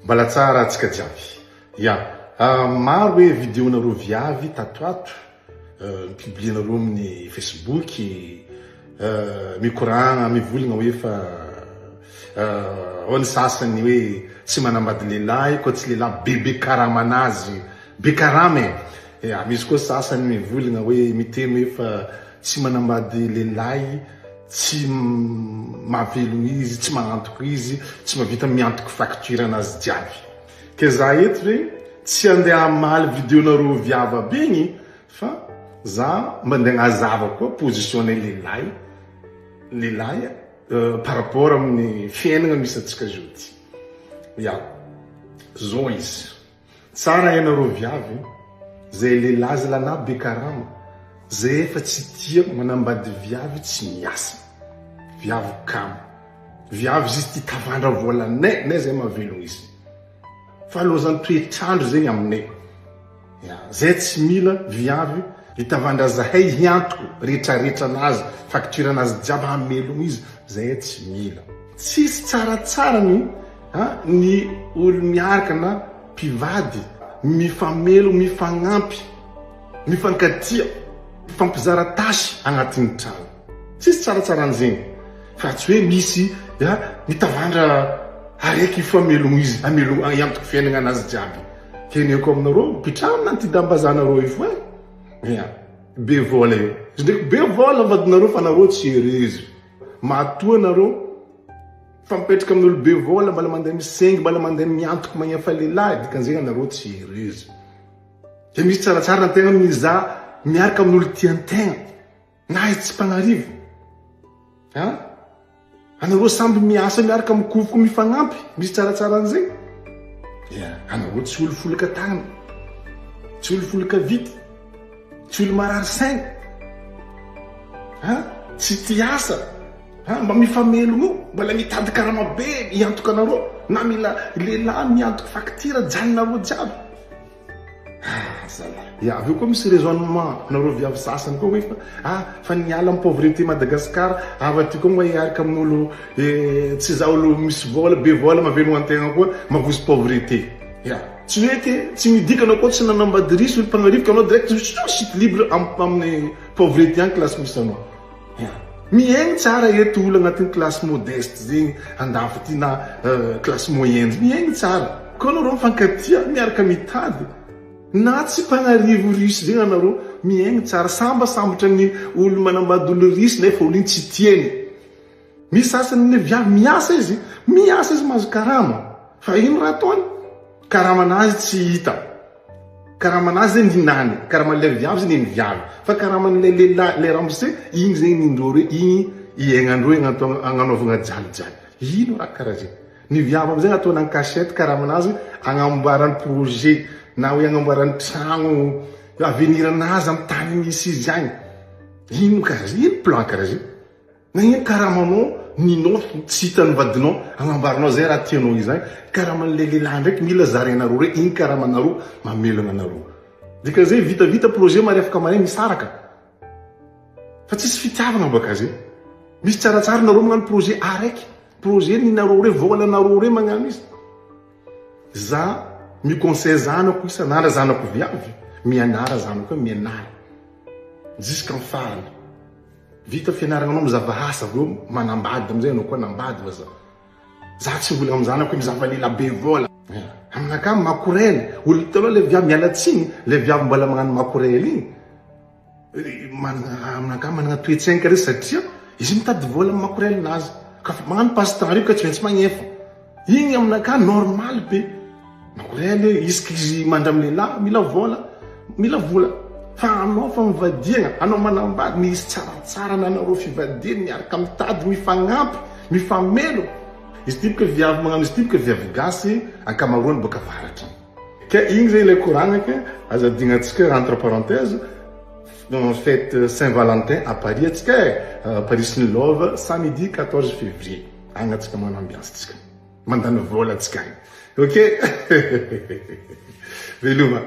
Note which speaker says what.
Speaker 1: Mbala tsara antsika jiaby. Ya, maro hoe vidéo-nareo viavy tato ato, ni-publier-nareo amin'ny Facebook, mikoragna, mivolagna hoe fa ao ny sasany hoe tsy manambady lehilahy koa tsy lehilahy bebe karamanazy, be karama e. Ya, misy koa sasany mivolagna hoe miteny hoe fa tsy manambady lehilahy tsy mahavelogno izy, tsy magnantoko izy, tsy mahavita miantoko facture anazy jiaby. Ke za eto zegny tsy andeha hamaly video nareo viavy aby igny fa za mba andeha agnazava koa position nay lehilahy lehilahy par rapport amin'ny fiainagna misy antsika zao ty. Ya, zao izy. Tsara ianareo viavy zay lehilahy zalana be karama zay efa tsy tia manambady viavy tsy miasa viavy kamo viavy izy tia tavandra vola nay nay zay mahavelogno izy fa lozan toetrandro zegny aminay ya zay tsy mila viavy hitavandra zahay hiantoko retraretra anazy facture anazy jiaby hamelogno izy zay tsy mila. Tsisy tsaratsara ny A Ny olo miaraka na mpivady mifamelo, mifagnampy, mifankatia, mifampizara tâche agnatin'ny tragno. Tsisy tsaratsara an'zegny fa tsy hoe misy a mitavandra araiky hifamelogno izy, hamelogno hiantoko fiaignana anazy jiaby. Teneniko aminareo, mipitraha amin'antidam-bazanareo io fo e! Ya, be vôla io. Izy ndraiky be vôla vadinareo fa nareo tsy heureuse. Matoa nareo. Fa mipetraka amin'ny olo be vola mbala mandeha misengy mbala mandeha miantoko magnefa lehilahy dikan'izegny anareo tsy heureuse. Dia misy tsaratsara antegna mizaha miaraka amin'ny olo tiantegna na izy tsy mpagnarivo. Ha? Anareo samby miasa miaraka mikofoko mifagnampy misy tsaratsara an'izegny. Ya, anareo tsy olo folaka tagnana. Tsy olo folaka vity. Tsy olo marary saigna. Ha? Tsy tia asa. Ha mba mifamelogno io, mbola mitady karama be hiantoka anareo, na mila lehilahy miantoka facture ajanonareo jiaby. Ah zalahy. Ya avy eo koa misy raisonnement nareo viavy sasany koa hoe fa ah fa niala am pauvreté Madagascar avy aty koa mba hiaraka amin'olo eh, tsy za olo misy vola be vola mahavelogno antegna koa mavozo pauvreté. Ya tsy hoe ke tsy midika anao koa tsy nanambady riche olo mpagnarivo ka anao direct chute libre am amin'ny pauvreté any classe misy anao. Mihaino tsara eto olo agnatin'ny classe modeste zegny andafy aty na classe moyenne mihaino tsara. Koa anareo mifankatia miaraka mitady na tsy mpagnarivo riche zegny anareo mihaino tsara samba sambatra ny olo manambady olo riche nefa olo igny tsy tiany. Misy sasany ny viavy miasa izy miasa izy mahazo karama fa ino raha ataony? Karamanazy tsy hita. Karamanazy zegny ninany, karaman'ilay viavy zegny niny viavy, fa karaman'ilay lehilahy, ilay ramose, igny zegny nindreo reo, igny iaignandreo agnanaovagna jalijaly. Ino raha karaha zegny? Ny viavy amizay ataony en cachette karamanazy agnamboarany projet na hoe agnamboarany tragno avenir anazy amy tany misy izy agny. Ino karaha zegny? Ino plan karaha zegny? Nagnino karamanao ninao tsy hitan'ny vadinao agnambaranao zay raha tianao izany karaman'ilay lehilahy ndraiky mila zarainareo reo iny karamanareo mamelogna anareo dikan'izay vitavita projet marefaka maray misaraka fa tsisy fitiavagna baka zay misy tsaratsara nareo magnano projet araiky projet ninareo reo volanareo reo magnano izy za mi conseil zanako isan'andro zanako viavy mianara zanako mianara jusqu'en farany Vita fianaragna anao mizava asa avy eo manambady amizay anao koa anambady vaza. Za tsy mbola am zanako hoe mizava lela be vola. Aminakahy makorel, olo hitanao le viavy miala tsiny le viavy mbola magnano makorel igny managna aminakahy managna toetsaigny kare satria izy mitady vola am makorel nazy ka fa magnano passe temps reo ka tsy maintsy magnefa. Igny aminakahy normal be. Makorel isaka izy mandry am lehilahy mila vola, mila vola. Fa anao fa mivadiagna, anao manambady misy tsaratsara anareo fivadiana miaraka mitady mifagnampy, mifamelo. Izy ty boka viavy magnano izy ty boka viavy gasy ankamaroany boka avaratra. Ka igny zegny ilay koragna ke aza adignantsika entre parenthèse fête Saint Valentin à Paris atsika e, Paris ny love samedi 14 février. Agny atsika manao ambiance tsika. Mandany vola atsika agny. Ok? Veloma.